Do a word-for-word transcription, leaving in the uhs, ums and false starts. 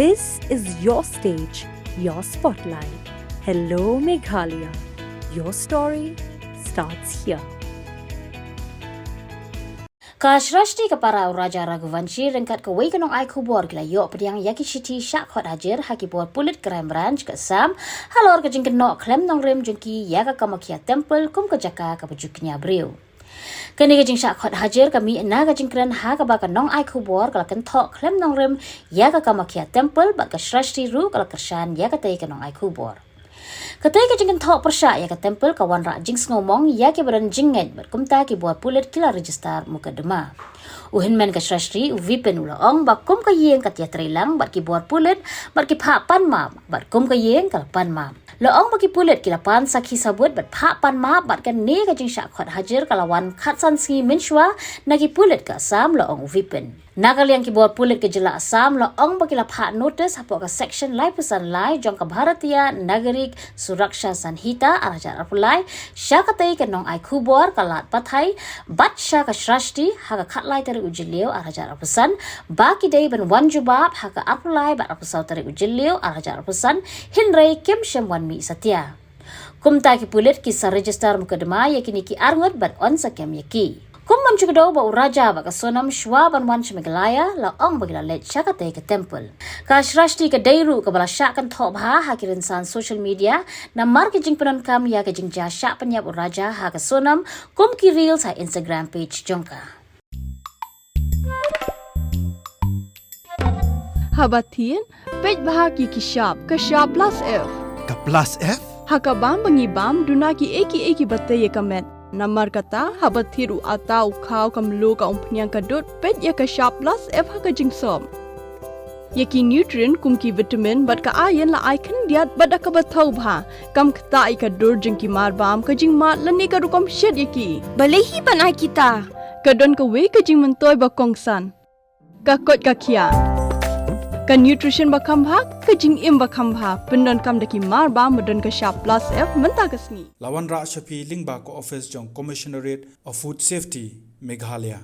This is your stage, your spotlight. Hello, Meghalaya. Your story starts here. Ka Shrashti ka para u Raja Raghuvanshi ryngkat kawei ka nongai khubor ki la ïoh pdiang ïa ki shithi shah khot hajir ha ki bor pulit Crime Branch ka Assam halor ka jingkynnoh khlem nongrim jong ki ïa ka Kamakhya Temple kum ka jaka kaba ju kñia briew. Kane ka jingshah khot hajir ka mih na ka jingkren ha kaba ka nongai khubor ka la kynthoh khlem nongrim ïa ka Kamakhya Temple bad ka Shrashti ruh ka la kyrshan ïa katei ka nongai khubor. Katei ka jingkynthoh pyrshah ïa ka temple ka wanrah jingsngewmong ïa kiba don jingngeit bad kumta ki bor pulit ki la register mukotduma. U hynmen ka Shrashti u Vipin u la ong ba kum ka ïing ka ïatreilang bad ki bor pulit bad ki phah pan map bad kum ka ïing ka la pan map. La ong ba ki pulit ki la pan sakhi sabut bad phah pan map bad kane ka jingshah khot hajir ka la wan khatsan sngi mynshuwa na ki pulit ka Assam, la ong u Vipin. Na ka liang ki bor pulit ka jylla Assam la ong ba ki la phah notice hapoh ka section laiphew san lai jong ka Bharatiya Nagarik Suraksha Sanhita ar hajar arphew lai sha katei ka nongai khubor ka lad pathai bad sha ka Shrashti ha ka khatlai tarik u Jylliew ar hajar arphew san ba ki dei ban wan jubab ha ka arphew lai bad arphew saw tarik u Jylliew ar hajar arphew san, hynrei kim shym wan mih satia. Kumta ki pulit ki sa register mukotduma ïa kine ki arngut bad yn sa kem ïa ki. Kum ban shu kdew ba u Raja bad ka Sonam shuwa ban wan sha Meghalaya la ong ba ki la leit sha katei ka temple. Ka Shrashti ka dei ruh kaba la shah kynthoh bha ha ki rynsan social media namar ka jingpyndonkam ïa ka jingjia shah pynïap u Raja ha ka Sonam kum ki reels ha Instagram page jong ka. Haba thied, peit bha ki ki shap, ka shap plus F. Ka plus F? Ha ka bam ba ngi bam, duna ki ei ki ei kiba tei ïa ka met. Namar kata, haba thied u atta, u khaw, ka mluh, ka umphniang, ka dud, peit ïa ka shap plus F ha ka jingsop. Ïa ki nutrient kum ki vitamin bad ka iron la ai khyndiat bad da kaba thaw bha. Kam ktah ïa ka dur jong ki mar bam, ka jingmad lane ka rukom shet ïa ki. Balei hi ban ai kita? Ka don kawei ka jingmyntoi ba kongsan. Ka koit ka khiah. Ka nutrition ba kham bha, ka jingim ba kham bha. Pyndonkam da ki mar bam ba don ka shap plus F mynta ka sngi. La wanrah sha phi lyngba ka office jong Commissionerate of Food Safety, Meghalaya.